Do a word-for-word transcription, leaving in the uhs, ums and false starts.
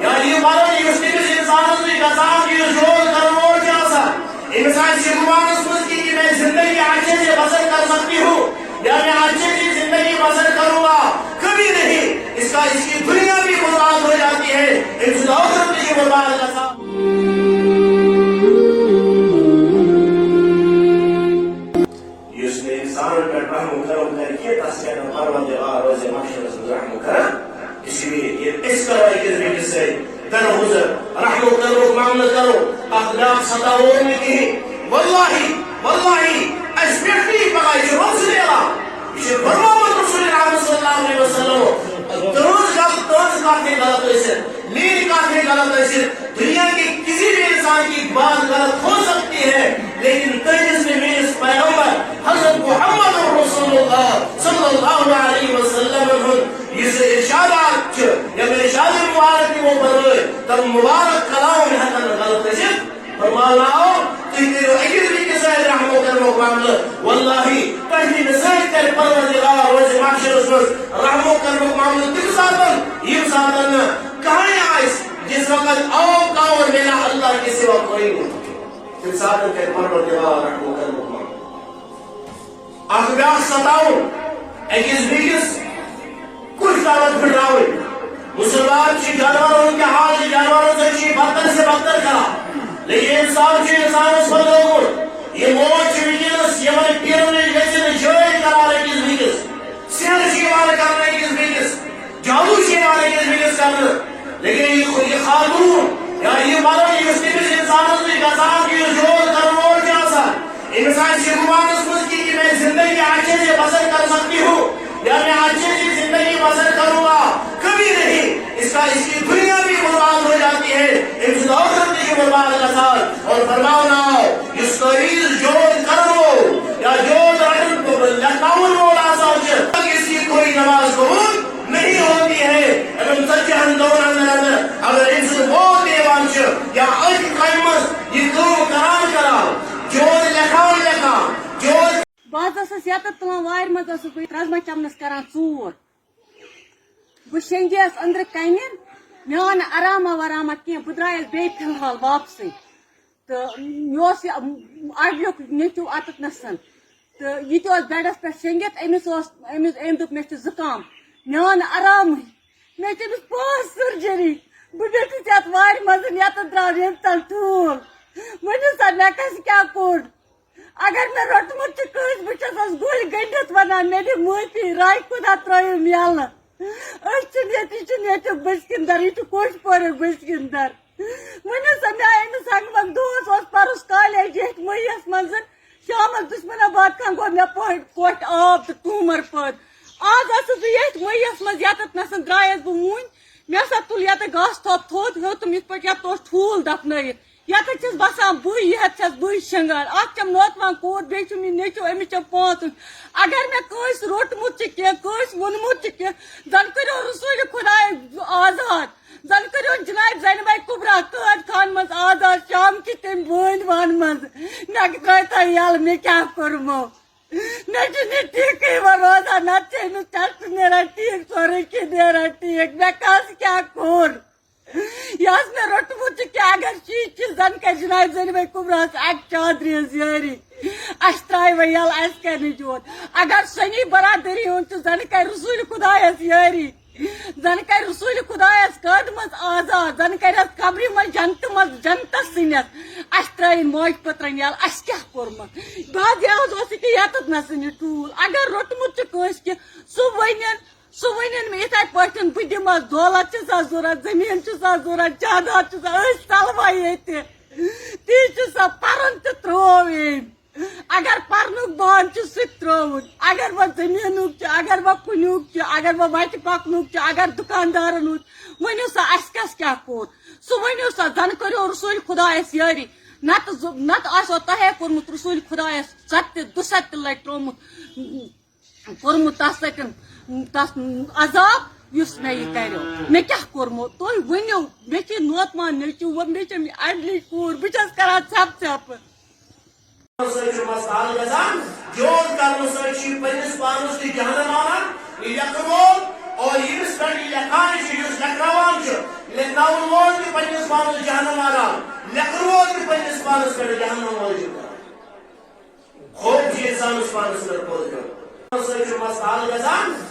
یا یہ مرض یُس تٔمِس انسانس نِش گژھان چھُ، یُس جوڑ کرن وول چھُ آسان، أمِس آسہِ یہِ گُمانس منٛز کہِ یہِ مےٚ زندگی اچھے سے بسر کر سکتی ہوں، یا میں اچھے سے زندگی بسر کروں گا، کبھی نہیں۔ اس کا، اس کی دنیا بھی برباد ہو جاتی ہے، أمۍ سُنٛد ٲخرت تہِ چھُ برباد گژھان۔ یُس نہٕ اِنسانَن پٮ۪ٹھ رحم و کرم کرِ کینٛہہ، تَس کیٛاہ نہٕ پروردگار روزِ محشرَس منٛز رحم و کرم۔ اسی لیے ییٚلہِ أسۍ کرو أکِس بیٚکِس سۭتۍ درگُزر، رحم و کرمُک معاملہٕ کرو، اَکھ بیٛاکھ ستاوو نہٕ کِہیٖنۍ۔ واللہ، واللہ، اَسہِ پٮ۪ٹھ نہٕ یہِ پَگاہ، یہِ چھُ رۄب سُنٛد اعلان۔ یہِ چھُ فرمومُت رسول رحمت صلی اللہ علیہ وسلم۔ تُہٕنٛز غلط، تُہٕنٛز کَتھ ہیٚکہِ غلط ٲسِتھ، میٛٲنۍ کَتھ ہیٚکہِ غلط ٲسِتھ، دنیا کے کسی بھی انسان کی بات غلط ہو سکتی ہے، لیکن تُہٕنٛدِس تہٕ میٛٲنِس پیغمبر حضرت محمد رسول اللہ صلی اللہ علیہ وسلم ہُنٛد یُس ارشادات چھُ، یِم ارشاد مبارک تِمو فرمٲے، تِم مبارک کلام ہٮ۪کن نہٕ غلط ٲسِتھ۔ فرماوناو، تُہۍ کٔرِو أکِس بیٚکِس سۭتۍ رحم و کرمُک معاملہٕ۔ واللہ، تۄہہِ تہِ مےٚ سۭتۍ کرِ پروردگار روزِ محشرس منٛز رحم و کرمُک معاملہٕ تَمہِ ساتن، ییٚمہِ ساتن نہٕ کٕہٕنۍ آسہِ، جس وقت آپ کا اور میرا اللہ کے سوا کوئی نہیں۔ تَمہِ ساتن کرِ پروردگار رحم و کرمُک معاملہٕ۔ اکھ بیٛاکھ ستاوُن، أکِس بیٚکِس کُس دعوت پھٕٹراوٕنۍ؟ مُسلمان چھِ جانوَرَن ہُنٛد کیٛاہ حال چھِ، جانوَرَن سۭتۍ چھِ یہِ بدتر سے بدتر کران۔ لیکن اِنسان چھُ اِنسانَس بدلومُت۔ یہِ موج چھِ وٕنکیٚنَس یِمَن پیٖرَن نِش گٔژھِتھ جٲرۍ کران أکِس بیٚکِس۔ سحر چھِ یِوان کرنہٕ أکِس بیٚکِس۔ جادو چھِ یِوان أکِس بیٚکِس کرنہٕ۔ لیکن یہِ، یہِ خاتوٗن یا یہِ مرد یُس تٔمِس اِنسانَس نِش گژھان چھُ، یُس جوڑ کرن وول چھُ آسان، أمِس آسہِ یہِ گُمانَس منٛز کہِ یہِ مےٚ زندگی اچھے سے بسر کر سکتی ہوں، یا میں اچھے سے زندگی بسر کروں گا، کبھی نہیں۔ اس کا، اس کی دنیا بھی برباد ہو جاتی ہے، أمۍ سُنٛد ٲخرت تہِ چھُ برباد گژھان۔ اور فرماوناو، یُس تعویذ جوڑ کرن وول یا جوڑ رٹن، لیکھناون وول آسان چھُ، اس کی کوئی نماز قبول نہیں ہوتی ہے۔ یِمن ژتجی ہن دۄہن اندر اندر اگر أمۍ سُنٛد موت تہِ یِوان چھُ یا أتھۍ کامہِ منٛز یہِ کٲم کران کران، جوڑ لیکھان لیکھان، جوڑ۔ بہٕ حظ ٲسٕس یَتَتھ تُلان، وارِ منٛز ٲسٕس بہٕ رَزما چَمنَس کَران ژوٗر۔ بہٕ شیٚنٛگیَس أنٛدرٕ کَنہِ، مےٚ آو نہٕ آراما واراما کینٛہہ، بہٕ درٛایَس بیٚیہِ فِلحال واپسٕے۔ تہٕ مےٚ اوس یہِ اَڈلیُک نیٚچوٗ اَتَتھ نَسَن۔ تہٕ یہِ تہِ اوس بیڈَس پٮ۪ٹھ شیٚنٛگِتھ، أمِس اوس، أمِس، أمۍ دوٚپ، "مےٚ چھُ زُکام۔" مےٚ آو نہٕ آرامٕے۔ مےٚ چھِ أمِس پانٛژھ سٔرجٔری۔ بہٕ بیٖٹھٕس یَتھ وارِ منٛز، یَتَتھ درٛاو ییٚمہِ تَل ٹھوٗل۔ ؤنِو سا، مےٚ کَس کیٛاہ کوٚر؟ اگر مےٚ روٚٹمُت چھُ کٲنٛسہِ، بہٕ چھَسَس گُلۍ گٔنٛڈِتھ وَنان، مےٚ دِ معٲفی، راے خۄدا ترٛٲیِو یَلہٕ۔ أسۍ چھِنہٕ ییٚتہِ، یہِ چھُنہٕ ییٚتیُک بٔژھۍ کِنۍ دَر، یہِ چھُ کوٚش پورُک بٔژھۍ کِنۍ دَر۔ ؤنِو سا، مےٚ آیہِ أمِس ہنٛگہٕ منٛگہٕ دۄہَس اوس پَرُس کالیج ییٚتھۍ مٔیَس منٛز، شامَس دُشمَن آباد کھنٛگوو مےٚ پوٹھ-، کوٹھۍ آب تہٕ ٹوٗمَر پٲدٕ۔ آز ٲسٕس بہٕ ییٚتھۍ مٔیَس منٛز، یَتَتھ نَسَن درٛایَس بہٕ وُنۍ۔ مےٚ ہسا تُل یَتَتھ گاسہٕ تھوٚپ تھوٚد، ہیوٚتُم یِتھ پٲٹھۍ یَتھ اوس ٹھوٗل دَفنٲیِتھ۔ یَتَتھ چھَس بَسان بٕے، یَتھ چھَس بٕے شۄنٛگان۔ اَکھ چھَم نوتوان کوٗر، بیٚیہِ چھُم یہِ نیٚچوٗ، أمِس چھَم پانٛژھ وُہُر۔ اگر مےٚ کٲنٛسہِ روٚٹمُت چھُ کینٛہہ، کٲنٛسہِ ووٚنمُت چھُ کینٛہہ، زَن کٔرِو رسوٗلِ خۄدایَس آزاد۔ زَن کٔرِو جناب زینبَے کُبرا قٲد خان منٛز آزاد، شام کہِ تَمہِ بٲنۍ وانہٕ منٛز۔ مےٚ ترٛٲے تۄہہِ یَلہٕ، مےٚ کیٛاہ کوٚرمو؟ مےٚ چھُنہٕ یہِ ٹھیٖکٕے وۄنۍ روزان، نَتہٕ چھِ أمِس ٹٮ۪سٹ نیران ٹھیٖک، سورُے کینٛہہ نیران ٹھیٖک۔ مےٚ کَس کیٛاہ کوٚر؟ یہِ اوس مےٚ روٚٹمُت چھُ کہِ اگر چیٖز چھِ، زَن کَرِ جناب زینبَے کُبراہَس اَکہِ چادرِ ہٕنٛز یٲری۔ اَسہِ ترٛاوِ وۄنۍ یَلہٕ، اَسہِ کَرِ نہٕ یوت۔ اگر سۄنی برادٔری ہُنٛد چھُ، زَن کَرِ رسوٗلِ خۄدایَس یٲری۔ زَن کَرِ رسوٗلِ خۄدایَس قٲدٕ منٛز آزاد، زَن کَرٮ۪س قبرِ منٛز جنتہٕ منٛز جنتَس سٕنِتھ۔ اَسہِ ترٛٲیِن ماجہِ پٔترَن یَلہٕ، اَسہِ کیٛاہ کوٚرمُت؟ بعض یہِ حظ اوس یہِ کہِ یَتَتھ نَسٕے نہٕ ٹھوٗل۔ اگر روٚٹمُت چھُ کٲنٛسہِ کہِ سُہ ؤنِن، سُہ ؤنِن مےٚ یِتھَے پٲٹھۍ، بہٕ دِمَس، دولت چھِ سا ضوٚرَتھ، زٔمیٖن چھِ سا ضوٚرَتھ، جاداد چھِ سا، أسۍ ژَلوا ییٚتہِ۔ تی چھُ سا پَرُن تہِ ترٛوو أمۍ۔ اگر پرنُک بان چھُ، سُہ تہِ ترٛووُن۔ اگر وۄنۍ زٔمیٖنُک چھُ، اگر وۄنۍ کُنیُک چھُ، اگر وۄنۍ وَتہِ پَکنُک چھُ، اگر دُکاندارَن ہُنٛد، ؤنِو سا، اَسہِ کَس کیٛاہ کوٚر؟ سُہ ؤنِو سا، زَن کٔرِو رسوٗلِ خۄدایَس یٲری۔ نَتہٕ زُ-، نَتہٕ آسیو تۄہے کوٚرمُت رسوٗلِ خۄدایَس ژۄتہِ، دُسَتہِ لَٹہِ ترٛوومُت، کوٚرمُت تَس سۭتۍ، تَس عذاب، یُس مےٚ یہِ کَریو۔ مےٚ کیٛاہ کوٚرمُت؟ تُہۍ ؤنِو، مےٚ چھِ نوتمان نیٚچوٗ، وۄنۍ مےٚ چھِ أمۍ اَڈلی کوٗر، بہٕ چھَس کَران ژھٮ۪پہٕ ژھٮ۪پہٕ۔ سۭتۍ چھُ مَس تَل گژھان، جوڑ کرنہٕ سۭتۍ چھُ یہِ پننِس پانَس تہِ جہنم اَنان، یہِ لیکھن وول اور ییٚمِس پٮ۪ٹھ یہِ لیکھان چھُ، یُس لیکھناوان چھُ، ناوُن وول تہِ پننِس پانس جہنم آرام، لیکھن وول تہِ پننِس پانس پٮ۪ٹھ جہنم وٲجِب کران۔ خوف چھُ انسانس پانس پٮ۪ٹھ پٲدٕ کران۔ سۭتۍ چھُ مس تال گژھان،